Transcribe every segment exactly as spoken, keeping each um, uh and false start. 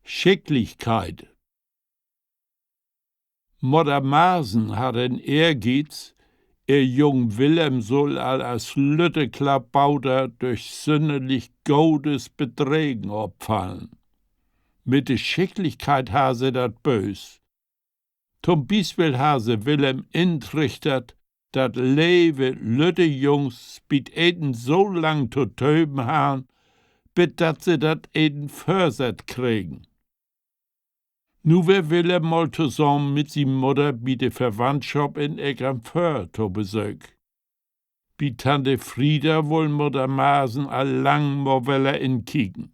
Schicklichkeit. Mudder Marsen harr en Ehrgiez, ehr Jung Willem sull al as lütte Klabauter dörch sünnerlich godes Bedregen opfallen. Mit de Schicklichkeit harr se dat böös. To'n Bispeel harr se Willem intrichtert, dat leve lütte Jungs bi't Eten so lang to töven harrn, bit dat se dat Eten vörsett kregen. Nu weer Willem mal tosamen mit sien Mudder bi de Verwandtschop in Eckernföör to Besöök. Bi Tante Frieda wull Mudder Marsen al lang mal weller inkieken.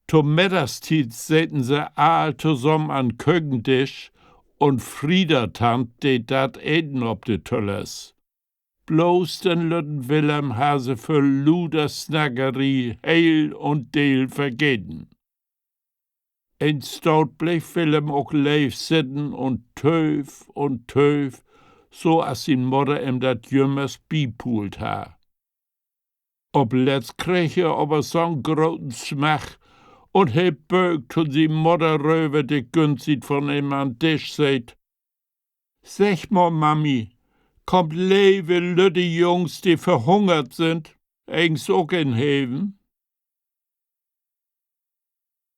To Middagstiet seten se all tosamen an'n Kökendisch un Frieda Tant deed dat Eten op de Töllers. Blots den lütten Willem harr se vör luder Snackeree heel un deel vergeten. Eens staut bleev Willem ok leev sitten un tööv un tööv, so as sien Mudder em dat jümmers bipuult harr. Opletzt kreeg he aver so'n groten Smacht un he böök to sien Mudder röver, de güntsiet von em an'n Disch seet: Segg mal, Mami, kaamt leve lütte Jungs, de verhungert sünd, egens ok in'n Heven?